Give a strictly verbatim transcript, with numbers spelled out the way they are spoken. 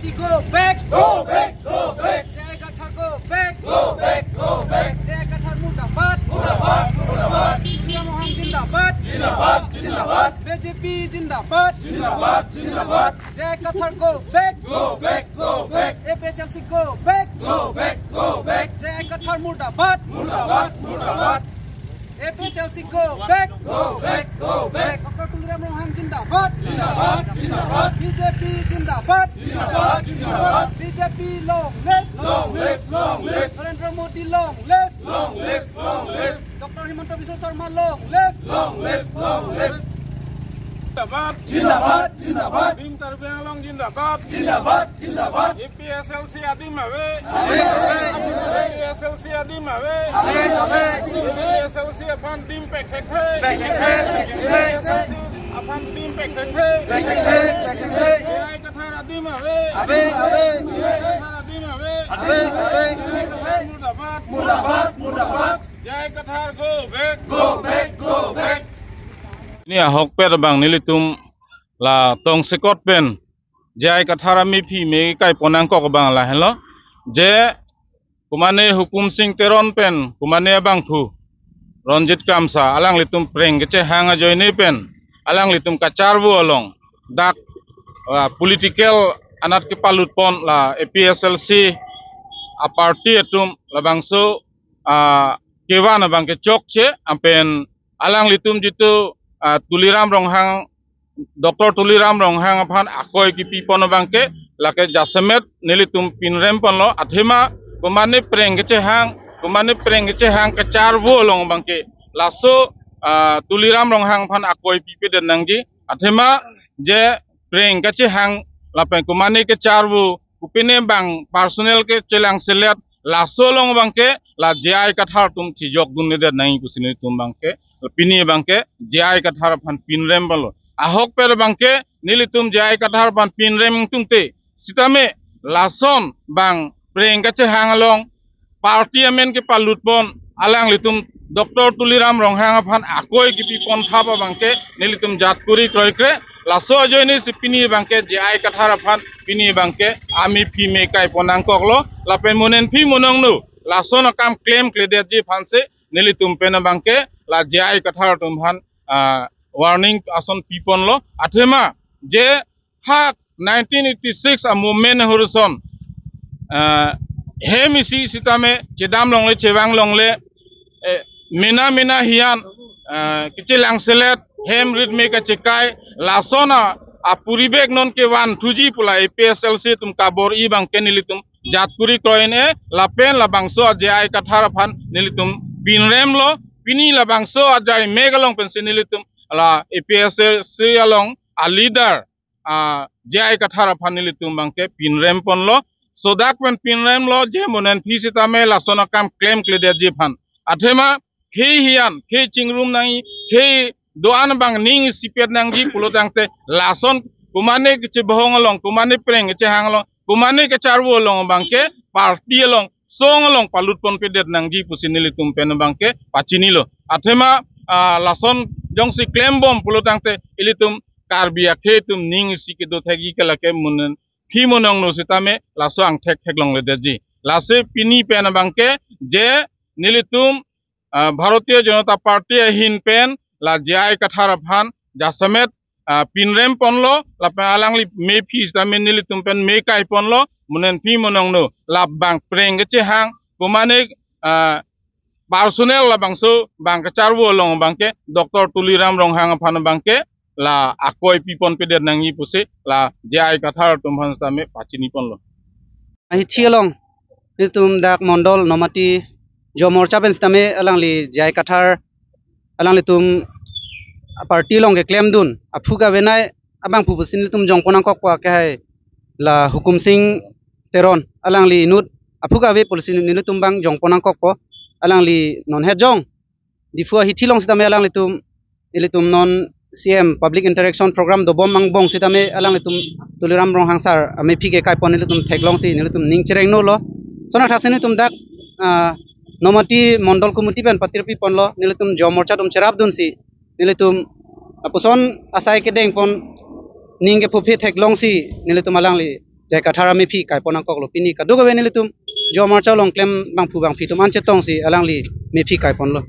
Go back, go back, go back. J I Kathar go back, go back, go back. J I Kathar murdabad, murdabad, murdabad. Tuliram Ronghang zindabad, zindabad, zindabad. B J P zindabad, zindabad, zindabad. J I Kathar go back, go back, go back. A P H L C go back, go back, go back. J I Kathar murdabad, murdabad, murdabad. A P H L C go back, go back, go back. Doctor Tuliram Ronghang zindabad, zindabad, zindabad. B J P zindabad, zindabad, zindabad. B J P long live, long live, long live. Narendra Modi long live, long live, long live. Doctor Himanta Biswa Sarma long live, long live, long live. Zindabad, zindabad, zindabad. Team Karbi Anglong zindabad, zindabad, zindabad. A P H L C adim ave, ave, ave, ave. A P H L C adim ave, ave, ave. A P H L C aphan dim pek thekthe, pek thekthe, pek thekthe. A P H L C aphan dim pek thekthe, pek thekthe, pek thekthe. J I Kathar adim ave, ave, ave. J I Kathar adim ave, ave, ave. J I Kathar murdabad, murdabad, murdabad. J I Kathar go back, go back, go back. Pini ahokpet abang nelitum la tongsekot pen J I Kathar amephi me kaipon nangkok abang lahenlo. Je komane Hukum Sing Teron pen komane abangphu Ronjit Kramsa alanglitum preng kechehang ajoine pen alanglitum kacharvo along dak, ah, political anat kepalutpon la A P H L C a-party atum labangso, ah, kevan abangke chokche, lapen alanglitum jitu, ah, Tuliram Ronghang, Doctor Tuliram Ronghang aphan akoi kepipon abangke lake jasemet nelitum pinremponlo. Athema komane preng kechehang, komane preng kechehang kacharvo along abangke laso, ah, Tuliram Ronghang aphan akoi pipedet nangji. Athema je preng kechehang lapen komane kacharvo, kopine abang personal kechelangselet, laso along abangke la J I Kathar atum chijokdunledet nangji pusi nelitum abangke, pini abangke J I Kathar aphan pinremponlo. Ahokpet abangke nelitum J I Kathar aphan pinrem tungte sitame lason abang preng kechehang along party amen kepalutpon alanglitum Doctor Tuliram Ronghang aphan akoi kepipon thap abangke nelitum jat kuri kroikre. Laso ajoine si pini abangke J I Kathar aphan pini abangke amephi me kaipon nangkoklo. Lapen mo nangphi mo nangno lason akam klemkledetji aphansi nelitum pen abangke la J I Kathar atum aphan, ah, warning ason piponlo. Athema je ha nineteen eighty-six a-movement ahorson, ah, hem isi sitame chedam longle chevang longle, eh, mena mena hiyan, ah, kechelangselet hem rit me kachekai lason a, apuribek non kevanthuji pu la A P H L C atum kabor-i abangke nelitum jat kuri kroi-e lapen labangso a J I Kathar aphan nelitum pinremlo. Pini labangso ajai mek along pensi nelitum la A P H L C along a-leader, ah, J I Kathar aphan nelitum abangke pinremponlo. Sodak pen pinremlo je mo nangphi sitame lason akam klemkledetji aphan. Athema khei hiyan, khei chingrum nangji, khei do-an abang ning isipet nangji pulotangte lason komane kechebahong along, komane preng kechehang along, komane kacharvo along abangke party along, song along palutponpedet nangji pusi nelitum pen abangke pachinilo. Athema, ah, lason jongsi klembom pulotangte ilitum Karbi akhei atum ning isi kedo thekji ke lake mo nangphi mo nangno sitame laso angthek theklongledetji. Lasi pini pen abangke je nelitum, ah, Bharatiya Janata Party ahin pen la J I Kathar aphan jasemet, ah, pinremponlo lapen alangli mephi sitame nelitum pen me kaiponlo. Mo nangphi mo nangno labang preng kechehang komane, ah, personal labangso abang kacharvo along abangke Doctor Tuliram Ronghang aphan abangke la akoi piponpedet nangji pusi la J I Kathar atum aphan sitame pachiniponlo. Ahithi along nelitum dak Mondol Nomati Jomorcha pen sitame alangli J I Kathar alanglitum party along keklemdun aphu kavenai abangphu pusi nelitum jongpon nangkokpo ke hai la Hukum Sing Teron alangli inut aphu kave pusi nelitum abang jongpon nangkokpo. Alangli non het jong Diphu ahithi along sitame alanglitum, ilitum non C M public interaction program dobom angbong sitame alanglitum Tuliram Ronghang sir amephi ke kaipon nelitum theklongsi nelitum ning cherengno lo. Sonathaksi nelitum dak, ah, Nomati Mondol Committee pen patirpiponlo, nelitum Jomorcha atum cherapdunsi nelitum lapuson asai kedengpon ning kephuphe theklongsi nelitum alangli J I Kathar amephi kaipon nangkoklo. Pini kadokave nelitum Jo Morcha along klem bangphu bangphi atum an chetongsi alangli mephi kaiponlo.